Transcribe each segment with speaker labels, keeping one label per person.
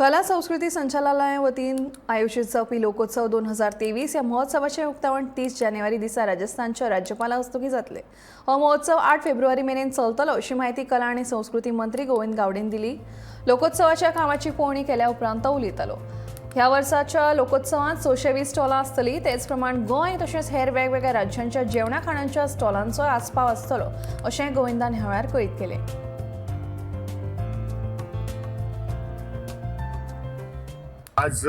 Speaker 1: कला संस्कृती संचालनालया वतीन आयोजीत जावपी लोकोत्सव 2023 ह्या महोत्सवाचें उक्तावण 30 जानेवारी दिसा राजस्थानच्या राज्यपाला हस्तुकीं जातलें. हो महोत्सव 8 फेब्रुवारी मेरेन चलतलो अशी म्हायती कला आनी संस्कृती मंत्री गोविंद गावडेन दिली. लोकोत्सवाच्या कामाची पळोवणी केल्या उपरांत तो उलयतालो. ह्या वर्साच्या लोकोत्सवांत 620 स्टॉलां आसतलीं. तेच प्रमाण गोंय तशेंच हेर वेगवेगळ्या राज्यांच्या जेवणा खाणांच्या स्टॉलांचोय आस्पाव आसतलो अशें गोविंदान ह्या वेळार कळीत केलें.
Speaker 2: आज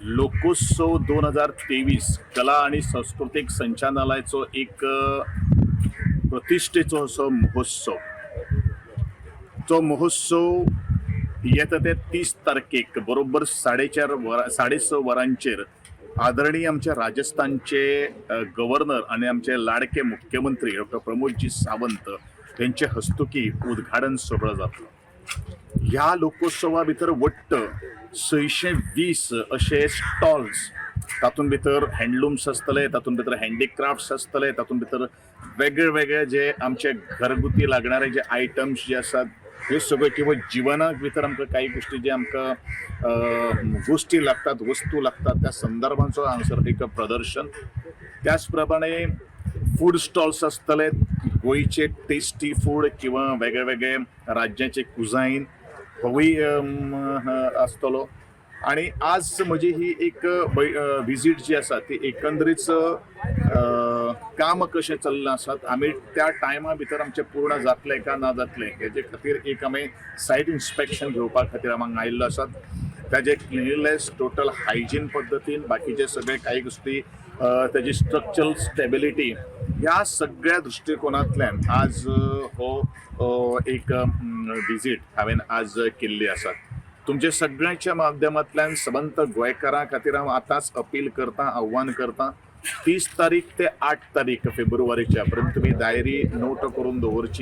Speaker 2: लोकोत्सव 2023 कला आणि सांस्कृतीक संचालनालयाचो एक प्रतिश्ठेचो असो महोत्सव. तो महोत्सव येता ते 30 तारखेक बरोबर 4:30 वरां 6:30 वरांचेर आदरणीय आमच्या राजस्थानचे गव्हर्नर आणि आमचे लाडके मुख्यमंत्री डॉक्टर प्रमोदजी सावंत यांचे हस्तुकी उद्घाटन सगळं जातलो. ह्या लोकोत्सवा भितर वट्ट 620 अशे स्टॉल्स, तातूंत भितर हँडलूम्स आसतले, तातूंत भितर हँडीक्राफ्ट्स आसतले, तातूंत भितर वेगळे वेगळे जे आमचे घरगुती लागणारे जे आयटम्स जे आसात हे सगळे, किंवा जिवनाक भितर आमकां काही गोश्टी जे आमकां गोश्टी लागतात, वस्तू लागतात, त्या संदर्भांचो हांगासर एक प्रदर्शन. त्याच प्रमाणे फूड स्टॉल्स आसतले, गोंयचे टेस्टी फूड किंवा वेगळे वेगळे राज्याचे कुजायन होवूय आसतलो. आणि आज म्हजी ही एक विजीट जी आसा ती एकंदरीच काम कशें चल्लां आसात, आमी त्या टायमा भितर आमचें पूर्ण जातलें काय ना जातलें हेजे खातीर एक आमी सायट इन्स्पेक्शन घेवपा खातीर आमी हांगा आयिल्लो आसात. ताजे क्लिनलीनेस, टोटल हायजीन पद्दतीन, बाकीचे सगळे काही गोश्टी, ताजी स्ट्रक्चरल स्टेबिलिटी, ह्या सगळ्या दृश्टिकोनांतल्यान आज हो एक विजीट हांवें आज केल्ली आसा. तुमच्या सगळ्यांच्या माध्यमांतल्यान सबंद गोंयकारां खातीर हांव आतांच अपील करता, आव्हान करता, 30 तारीख ते 8 तारीख फेब्रुवारीच्या पर्यंत तुमी डायरी नोट करून दवरची.